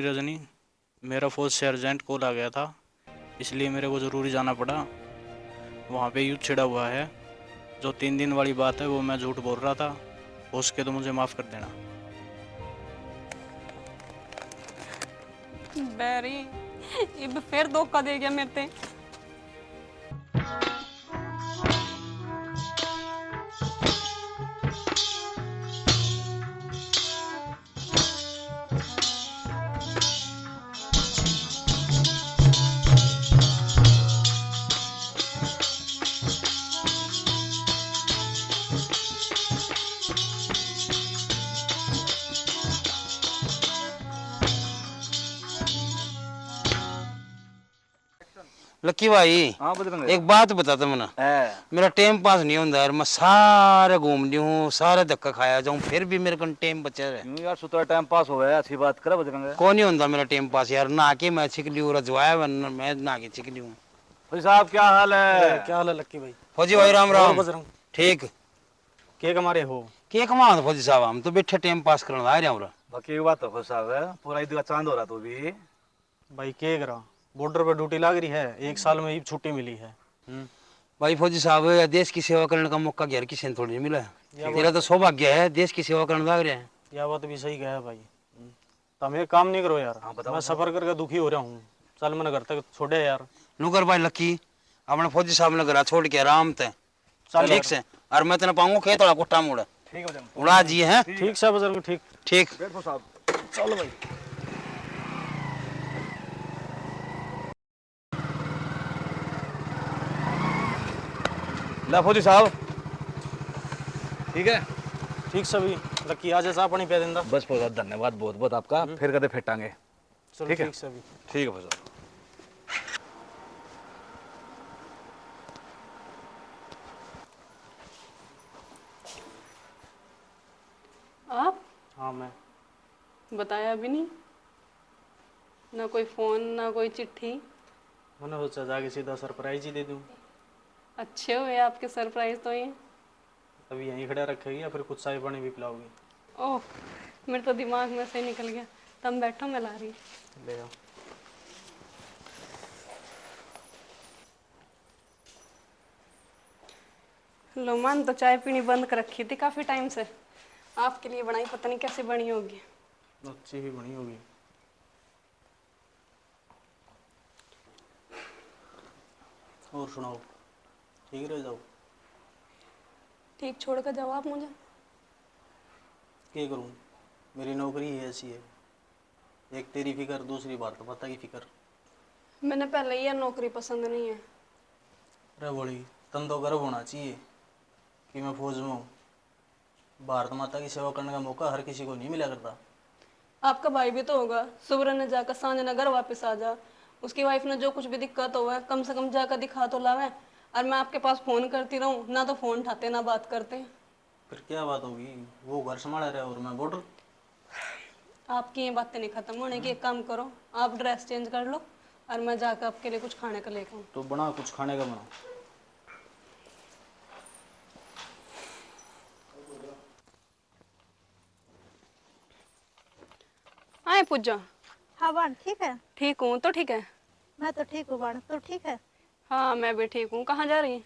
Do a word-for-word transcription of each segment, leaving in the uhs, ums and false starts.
रजनी, मेरा फौज से अर्जेंट कॉल आ गया था, इसलिए मेरे को ज़रूरी जाना पड़ा। वहाँ पे युद्ध छिड़ा हुआ है। जो तीन दिन वाली बात है, वो मैं झूठ बोल रहा था। हो सके तो मुझे माफ़ कर देना। बैरी, इब फिर धोखा दे गया मेरे ते। लक्की भाई, हाँ बजरंग। एक बात बता तू मन्ने। है। मेरा टाइम पास नहीं होता यार, मैं सारे घूम लिया हूँ, सारे धक्का खाया जाऊँ, फिर भी मेरे कन टाइम बचा है। क्यों यार, सुतरा टाइम पास होवे, अच्छी बात करे बजरंग। को नहीं होता मेरा टाइम पास यार, नहा के मैं छिक लियूँ, रजवाया हुआ न-, मैं नहा के छिक लियूँ। भाई साहब, क्या हाल है? अरे, क्या हाल है लक्की भाई? फौजी भाई, राम और राम। बजरंग। ठीक। के कमा रहे हो? के कमा रहे हो फौजी साहब, हम तो बैठे टाइम पास करने आ रहे हैं। बाकी एक बात तो फौजी साहब है, पूरा ईद का चांद हो रहा तो भी। भाई, के करा, बॉर्डर पे ड्यूटी लाग रही है, एक साल में ही छुट्टी मिली है। हम्म। भाई फौजी साहब, देश की सेवा करने का मौका घर किसी ने थोड़ी नहीं मिला है। या तेरा बात तो सौभाग्य है, देश की सेवा करने लाग रहे हैं। या बात भी सही कहा है भाई। हम्म। तुम एक काम नहीं करो यार, हाँ, बताओ, मैं बताओ। सफर करके दुखी हो रहा हूँ, चल मैंने घर तक छोड़े यार। नुकर भाई लक्की, अपने फौजी साहब ने घर छोड़ के आराम ते चल ठीक यार। से, और मैं तेने पाऊंगा खेत वाला कुट्टा मोड़। ठीक है बजरंग। उड़ा जी हैं। ठीक से बजरंग, ठीक। ठीक। बैठो साहब। चलो भाई। ला फौजी साहब, ठीक है? ठीक से भी। लक्की, आ जा, चाह पानी पिया देंदा। बस फौजी साहब, धन्यवाद बहुत बहुत आपका। हम्म। फिर कदे फेटांगे। चलो, ठीक है? ठीक से भी। ठीक है फौजी साहब। आप? हाँ, मैं। बताया भी नहीं, ना कोई फोन, ना कोई चिट्ठी। मैंने सोचा जाके सीधा सरप्राइज ही दे दूं। अच्छे हुए आपके सरप्राइज तो ये। अभी यहीं खड़ा रखेगी या फिर कुछ चाय पानी भी पिलाओगी? ओह, मेरे तो दिमाग में से निकल गया। तुम बैठो, मैं ला रही। ले आओ। लो, मैंने तो चाय पीनी बंद कर रखी थी काफ़ी टाइम से। आपके लिए बनाई, पता नहीं कैसी बनी होगी। अच्छी ही बनी होगी। और सुनाओ, ठीक रह जाओ? ठीक छोड़ कर जाओ आप मुझे। क्या करूँ, मेरी नौकरी ही ऐसी है। एक तेरी फिक्र, दूसरी भारत माता की फिक्र। मैंने पहले ही यह नौकरी पसंद नहीं है। अरे भोली, तन तो गर्व होना चाहिए कि मैं फौज में हूँ। भारत माता की सेवा करने का मौका हर किसी को नहीं मिला करता। आपका भाई भी तो होगा, सुबह ने जाकर सांझ ने घर वापस आ जा। उसकी वाइफ ने जो कुछ भी दिक्कत हो है, कम से कम जाकर दिखा तो लावे। और मैं आपके पास फोन करती रहूं, ना तो फोन उठाते, ना बात करते। फिर क्या बात होगी, वो घर संभाला रहे और मैं बॉर्डर। आपकी ये बातें नहीं खत्म होने की। एक काम करो, आप ड्रेस चेंज कर लो और मैं जाकर आपके लिए कुछ खाने का लेकर आऊँ। तो बना, कुछ खाने का बना। आए पूजा। हाँ बाण, ठीक है? ठीक हूँ, तो ठीक है? मैं तो ठीक हूँ बाण, तू ठीक है? हाँ, मैं भी ठीक हूँ। कहाँ जा रही?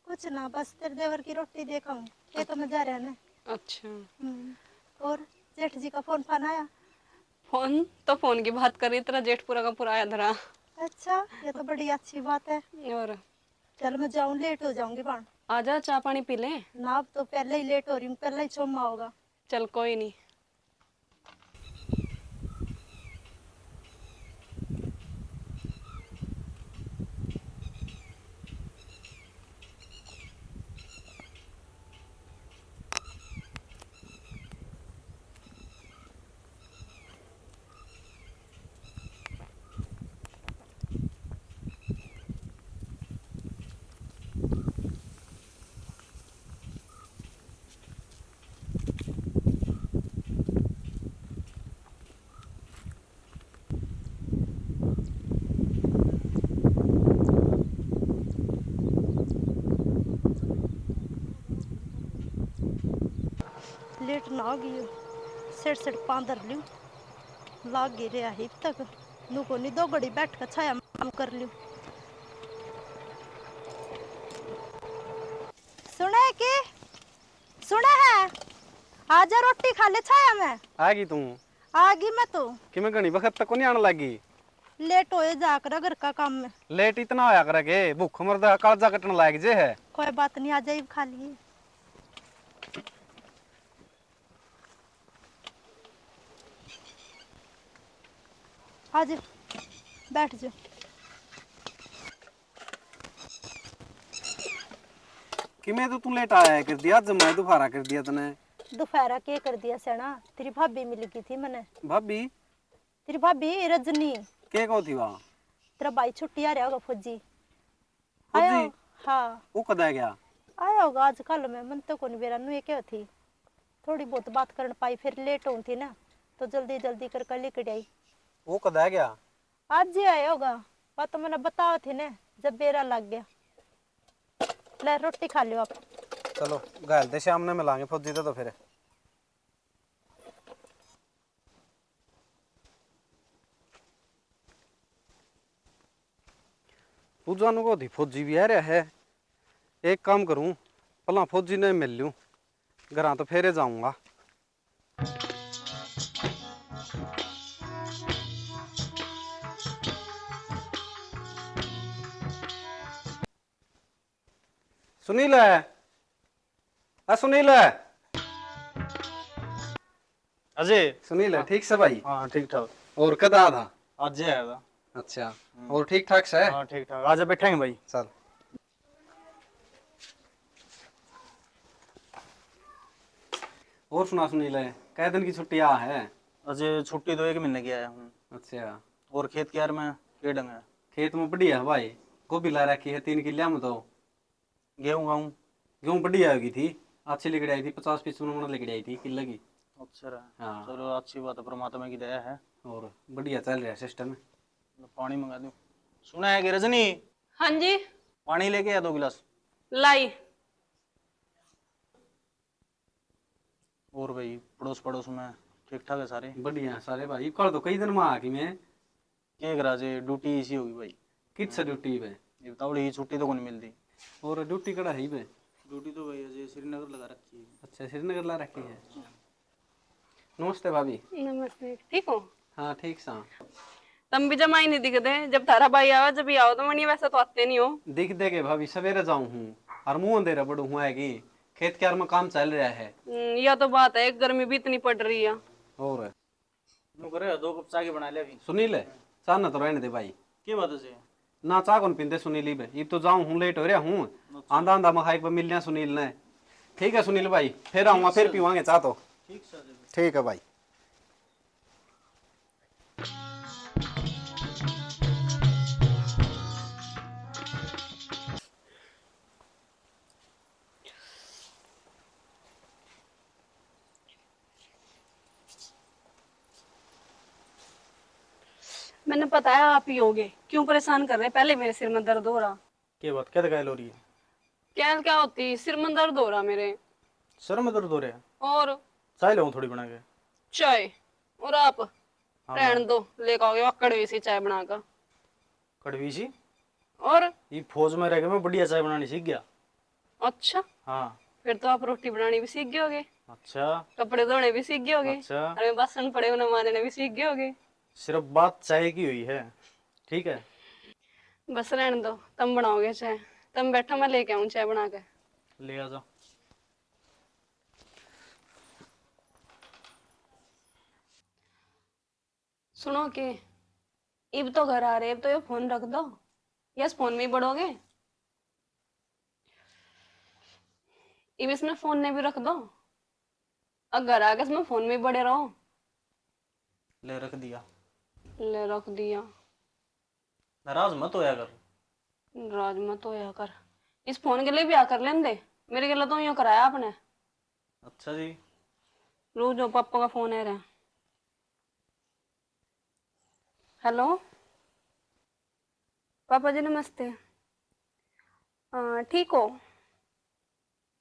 कुछ ना, बस तेरे देवर की रोटी देखा हूँ, खेत में जा रहे हैं ना। अच्छा। हम्म। और जेठ जी का फोन फान आया? फोन तो फोन की बात कर रही, तेरा जेठ पूरा का पूरा आया धरा। अच्छा, ये तो बड़ी अच्छी बात है। और चल, मैं जाऊँ, लेट हो जाऊंगी बाण। आ जा, चाय पानी पी ले। ना, अब तो पहले ही लेट हो रही हूँ, पहले ही चौमा होगा। चल, कोई नहीं। लेट ना हो गई, सिर सिर पाँव धर लूँ। लाग ही रहा है तक। नू कोनी दो घड़ी बैठ के छाया में काम कर लियो। सुना है के? सुना है? आजा रोटी खा ले छाया में। आ गई तू? आ गई मैं तो। कि मैं घणी वक्त तक कोनी आने लगी? लेट होए जा कर घर का काम में। लेट इतना होया करे के भूख मरदा कालजा कटने लायक जे है। कोई बात नहीं, आ जाइए खा लिए। आ जा, बैठ जा। किमें तो तू लेट आया कर दिया, आज मैं दोपहरा कर दिया तने। दोपहरा के कर दिया सैना, तेरी भाभी मिल गई थी मने। भाभी? तेरी भाभी रजनी। के को थी वहाँ? तेरा भाई छुट्टी आ रहा होगा फौजी। फौजी? आया हो-, हाँ। वो कद आ गया? आया होगा आजकल में, मन तो कोनी बेरा नु ये क्या थी। थोड़ी बहुत बात करन पाई, फिर लेट होती ना, तो जल्दी जल्दी करके लिकड़ आई। वो कद आ गया? आज ही आया होगा, बात तो मैंने बताओ थी ना, जब बेरा लग गया। ले रोटी खा लियो आप। चलो, घाल दे शाम ने मिलांगे फौजी तो, तो फिर। पूजा नु को दी फौजी भी आ रहा है। एक काम करूं, पहला फौजी ने मिल लूं, घरां तो फेरे जाऊंगा। सुनील है, आ सुनील है। अजय। सुनील है, हाँ। ठीक से भाई? हाँ, ठीक ठाक। और कद आया था? आज ही आया था। अच्छा, हम्म। और ठीक ठाक से? हाँ, ठीक ठाक। आजा, बैठेंगे भाई। चल। और सुना सुनील, कै दिन की छुट्टी आ है? अजय, छुट्टी तो एक महीने की आया हूँ। अच्छा। और खेत क्यार में के ढंग है? खेत में बढ़िया है भाई, गोभी ला रखी है तीन किलिया में तो। गेहूं गाऊं? गेहूं बढ़िया होगी थी, अच्छी लिकड़ आई थी, पचास पचपन मन लिकड़ आई थी किले की। अच्छा रहा। हाँ। चलो, अच्छी बात है, परमात्मा की दया है। और बढ़िया चल रहा है सिस्टम। पानी मंगा दूं? सुना है कि रजनी? हाँ जी। पानी लेके आ दो गिलास। लाई। और भाई, पड़ोस पड़ोस में ठीक ठाक है सारे? बढ़िया है सारे भाई। कल तो कई दिन में आ गई मैं। के करा जे, ड्यूटी इसी होगी भाई। कित से ड्यूटी पे? ये बताओ, ये छुट्टी तो कोनी मिलती। और ड्यूटी कड़ा है पे? ड्यूटी तो भाई अजय श्रीनगर लगा रखी है। अच्छा, श्रीनगर ला रखी है। नमस्ते भाभी। नमस्ते, ठीक हो? हाँ, ठीक सा। तम भी जमा ही नहीं दिखते, जब थारा भाई आवे जब ही आओ तो मनी, वैसे तो आते नहीं हो। दिख दे के भाभी, सवेरे जाऊं हूँ और मुंह अंधेरा पड़ू हूँ, है कि खेत क्यार में काम चल रहा है। हम्म, या तो बात है, गर्मी भी इतनी पड़ रही है। और नु करे, दो कप चाय के बना ले अभी। सुनील, चाय ना तो रहने दे भाई। के बात है जी? ना, चाय कौन पींदे सुनील इब? इब तो जाऊं हूँ, लेट हो रहा हूँ। अच्छा। आंदा आंदा मखा एक बार मिल लिया सुनील ने। ठीक है सुनील भाई, फिर आऊंगा, फिर पीवांगे चाय तो। ठीक सर। ठीक है भाई। मैंने पता है आप ही होगे, क्यों परेशान कर रहे, पहले मेरे सिर में दर्द हो रहा। के बात, क्या घायल हो रही है? क्या क्या होती, सिर में दर्द हो रहा मेरे। सिर में दर्द हो रहा है? और? चाय लाऊं थोड़ी बना के? चाय? और आप? हाँ, रहन दो, लेकर आओगे वहाँ कड़वी सी चाय बना कर। कड़वी सी? और? ये फौज में रह के मैं बढ़िया चाय बनानी सीख गया। अच्छा। हाँ। फिर तो आप रोटी बनानी भी सीख गए होगे। अच्छा। कपड़े धोने भी सीख गए होगे। अच्छा। अरे बासन पड़े उन्हें मांजने भी सीख गए होगे। सिर्फ बात चाय की हुई है, ठीक है? बस रहने दो, तुम बनाओगे चाय। तुम बैठो, मैं लेके आऊँ चाय बना के। ले आ जाओ। सुनो के, इब तो घर आ रहे, इब तो ये फोन रख दो, यस फोन में ही पड़ोगे। इब इसने फोन ने भी रख दो, अब घर आके इसमें फोन में ही पड़े रहो। ले रख दिया। ले रख दिया। नाराज मत होया कर। नाराज मत होया कर। इस फोन के लिए भी आ कर लेंदे। मेरे के लिए तो यूं कराया आपने। अच्छा जी। लो जो पापा का फोन आ रहा है। हेलो। पापा जी नमस्ते। हाँ, ठीक हो?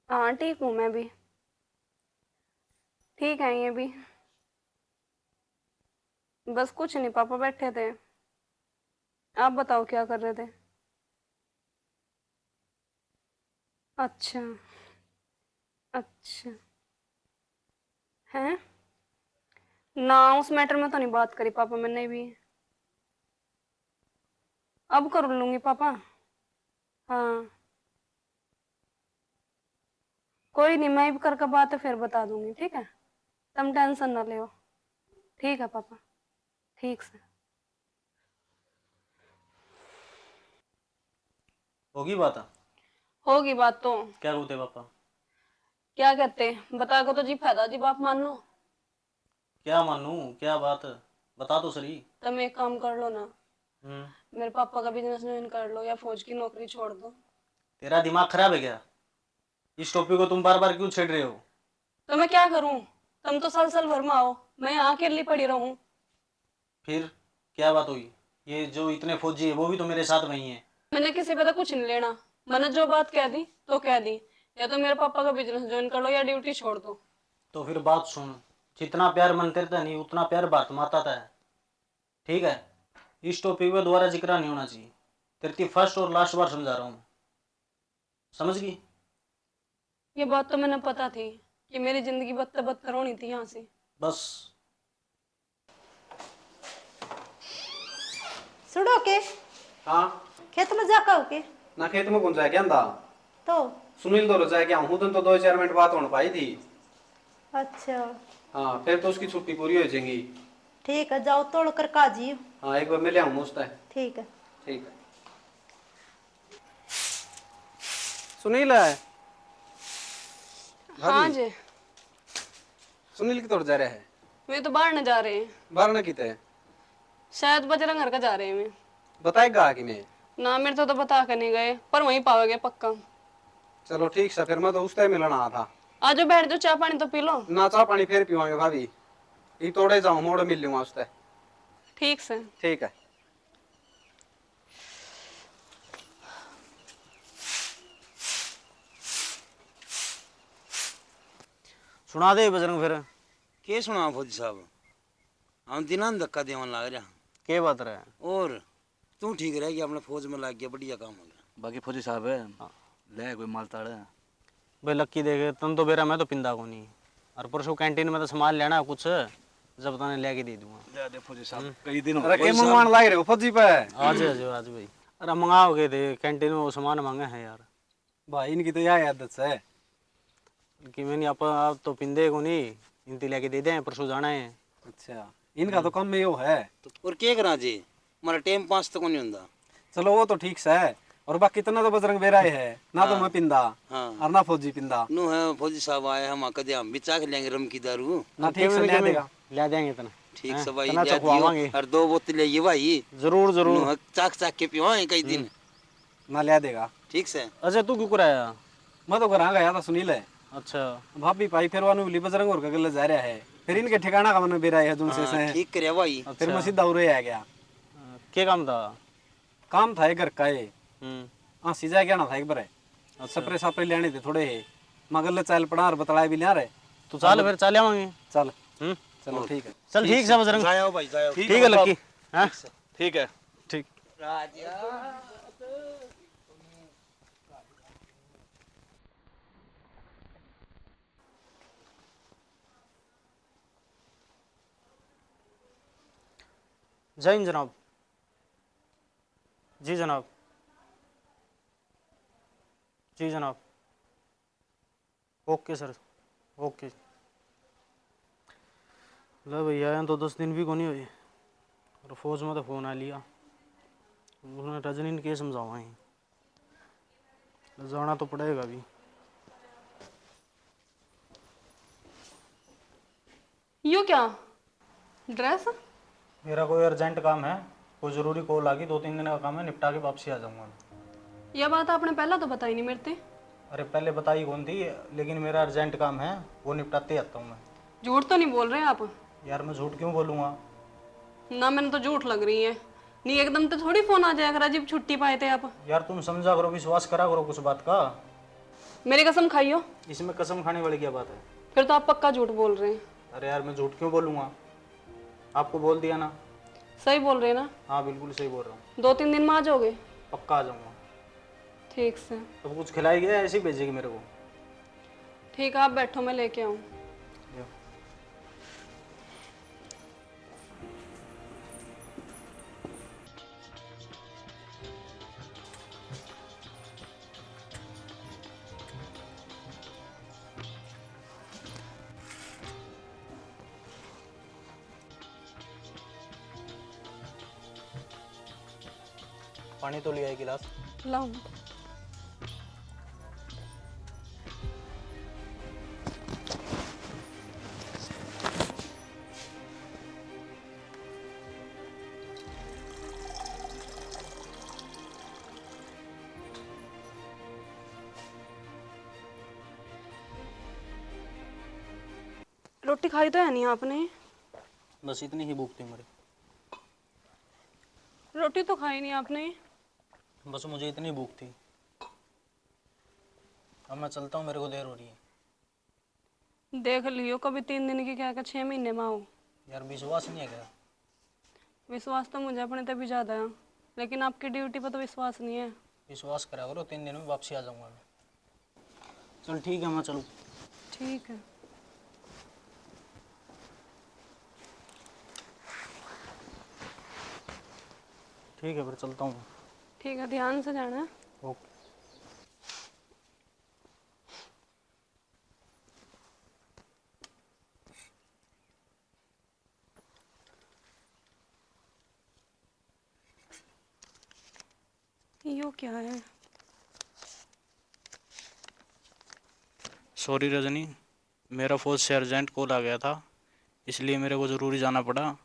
हाँ, ठीक हूँ मैं भी। ठीक है ये भी। बस कुछ नहीं पापा, बैठे थे। आप बताओ क्या कर रहे थे? अच्छा, अच्छा। हैं? ना, उस मैटर में तो नहीं बात करी पापा मैंने भी। अब कर लूंगी पापा। हाँ, कोई नहीं, मैं भी करके बात फिर बता दूंगी, ठीक है? तुम टेंशन ना लो। ठीक है पापा, ठीक से। होगी बात? होगी बात तो। क्या कहते पापा? क्या कहते? बता के तो जी फायदा जी, बाप मान लो। क्या मानू, क्या बात? बता तो सही। तुम एक काम कर लो ना, हम्म। मेरे पापा का बिजनेस ज्वाइन कर लो या फौज की नौकरी छोड़ दो। तेरा दिमाग खराब है क्या? इस टॉपिक को तुम बार बार क्यों छेड़ रहे हो? तो मैं क्या करूं? तुम तो साल साल भर में आओ, मैं यहाँ अकेली पड़ी रहूं। फिर क्या बात हुई? ये जो इतने फौजी है वो भी तो मेरे साथ वही है। मैंने किसी पे तो कुछ नहीं लेना, मैंने जो बात कह दी तो कह दी, या तो मेरे पापा का बिजनेस ज्वाइन कर लो या ड्यूटी छोड़ दो। तो फिर बात सुन, जितना प्यार मन तेरे तै नहीं उतना प्यार भारत माता तै है, ठीक है? इस टॉपिक पे दोबारा जिक्र नहीं होना चाहिए। तेरे ती फर्स्ट और लास्ट बार समझा रहा हूँ मैं, समझ गई? ये बात तो मैंने पता थी कि मेरी जिंदगी बदतर बदतर होनी थी यहाँ से। बस। सुनो के हाँ। खेत में जा कहो के ना, खेत में कौन जाए क्या अंदा? तो सुनील तो जाए क्या हूँ, तो दो चार मिनट बात होने पाई थी। अच्छा, हाँ, फिर तो उसकी छुट्टी पूरी हो जाएगी। ठीक है, जाओ तोड़ कर काजी। हाँ, एक बार मिले हूँ उससे। ठीक है। ठीक है। सुनील है। हाँ जी। सुनील की तोड़ जा रहा है? वे तो बाहर न जा रहे हैं। बाहर न किते? शायद बजरंग घर का जा रहे हैं वे। बताएगा कि नहीं? ना, मेरे तो, तो बता के नहीं गए, पर वहीं पावेगे पक्का। चलो ठीक से, फिर मैं तो उस टाइम मिलना आया था। आज बैठ जाओ, चाय पानी तो पी लो। ना, चाय पानी फिर पीवांगे भाभी, ये तोड़े जाऊँ, मोड़ मिल लूंगा उससे। ठीक से। ठीक है। सुना दे बजरंग फिर। के सुना फौजी साहब, हम दिना धक्का देवन लाग रहा। के बात रहे? और तू ठीक रह गया, अपने फौज में लाग गया, बढ़िया काम हो गया। बाकी फौजी साहब, ले कोई माल ताल। भाई लक्की देख, तन तो बेरा मैं तो पिंदा कोनी, और परसों कैंटीन में तो सामान लेना है कुछ, जब तने लेके दे दूंगा। ले दे फौजी साहब, कई दिन हो अरे के मंगवान लाग रहे हो फौजी पे? आज, आज, आज भाई। अरे मंगाओगे थे, कैंटीन में वो सामान मांगे हैं यार। भाई इनकी तो यह आदत है। कि मैंने आप, आप तो पिंदे कोनी, इनती लेके दे दे, परसों जाना है। अच्छा, इनका तो काम में यो है। और के करा जी, हमारा टाइम पास तो कोनी हुंदा। चलो वो तो ठीक से है, और बाकी इतना तो बजरंग बेरा ही है ना, तो हाँ। मैं पिंदा हाँ। और ना फौजी पिंदा। नु है फौजी साहब आए, हम कदे हम भी चाख लेंगे रम की दारू। ना ठीक से ले देगा। ले देंगे इतना। ठीक हाँ, से भाई, इतना ले चखवावांगे। दियो। और दो बोतल ले ये भाई, जरूर, नु जरूर। है चाख चाख के पिवाएं कई दिन। ना ले देगा। ठीक से। अच्छा, तू क्यों कराया? मैं तो घर आ गया था सुनील है। अच्छा। भाभी भाई फिर वानू बोली बजरंग और का गले जा रहा है, फिर इनके ठिकाना का मैंने बेरा है जुन से हाँ, से। ठीक करे भाई। फिर मैं सीधा उरे आ गया। के काम था? काम था एक घर का ये। हम्म। हाँ, सीजा कहना था एक बार। अच्छा। सपरे सापरे लेने थे थोड़े है। मगर ले चाल पड़ा और बतलाए भी लिया रे। तू चल फिर, चल आवांगे। चल। हम्म। चलो ठीक है। चल ठीक से बजरंग। जाओ भाई, जाओ। ठीक है लक्की। हाँ? ठीक है। ठीक। जय हिंद जनाब। जी जनाब। जी जनाब। Okay sir, okay. ले भैया, यहाँ तो दस दिन भी कोनी हुए और फौज में तो फोन आ लिया। उसने रजनी ने के समझावा ही, जाना तो पड़ेगा भी। यो क्या ड्रेस? मेरा कोई अर्जेंट काम है, कोई ज़रूरी कॉल आ गई, दो तीन दिन का काम है, निपटा के वापसी आ जाऊंगा मैं। यह बात आपने पहला तो बताई नहीं मेरे ते। अरे पहले बताई कौन थी, लेकिन मेरा अर्जेंट काम है, वो निपटाते आता हूँ मैं। झूठ तो नहीं बोल रहे आप? यार मैं झूठ क्यों बोलूँगा? ना, मैंने तो झूठ लग रही है। नहीं, एकदम तो थोड़ी फोन आ जाया करा जब छुट्टी पाए थे आप। यार तुम समझा करो, विश्वास करा करो कुछ बात का। मेरी कसम खाइयो। इसमें कसम खाने वाली क्या बात है? फिर तो आप पक्का झूठ बोल रहे हैं। अरे यार मैं झूठ क्यों बोलूँगा? आपको बोल दिया ना। सही बोल रहे ना? हाँ, बिल्कुल सही बोल रहा हूँ। दो तीन दिन में आ जाओगे? पक्का आ जाऊँगा। ठीक से। अब कुछ खिलाएगी या ऐसे ही भेजेगी मेरे को? ठीक है, आप बैठो, मैं लेके आऊँ। ले। पानी तो ले आए गिलास। लाऊं। रोटी खाई तो है नहीं आपने? बस इतनी ही भूख थी मेरी। रोटी तो खाई नहीं आपने। बस मुझे इतनी भूख थी। अब मैं चलता हूँ, मेरे को देर हो रही है। देख लियो, कभी तीन दिन की कह के छह महीने में आओ। यार, विश्वास नहीं है क्या? विश्वास तो मुझे अपने ते भी ज्यादा है, लेकिन आपकी ड्यूटी पर तो विश्वास नहीं है। विश्वास करा करो, तीन दिन में वापसी आ जाऊंगा मैं। चल ठीक है, मैं चलूँ। ठीक है। ठीक है, फिर चलता हूँ। ठीक है, ध्यान से जाना। ओके। यो क्या है? सॉरी रजनी, मेरा फौज से अर्जेंट कॉल आ गया था, इसलिए मेरे को ज़रूरी जाना पड़ा।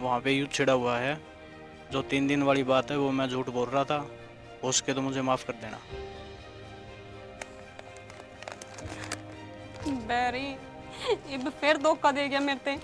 वहाँ पे युद्ध छिड़ा हुआ है। जो तीन दिन वाली बात है, वो मैं झूठ बोल रहा था। हो सके तो मुझे माफ़ कर देना। बैरी, इब फिर धोखा दे गया मेरे ते।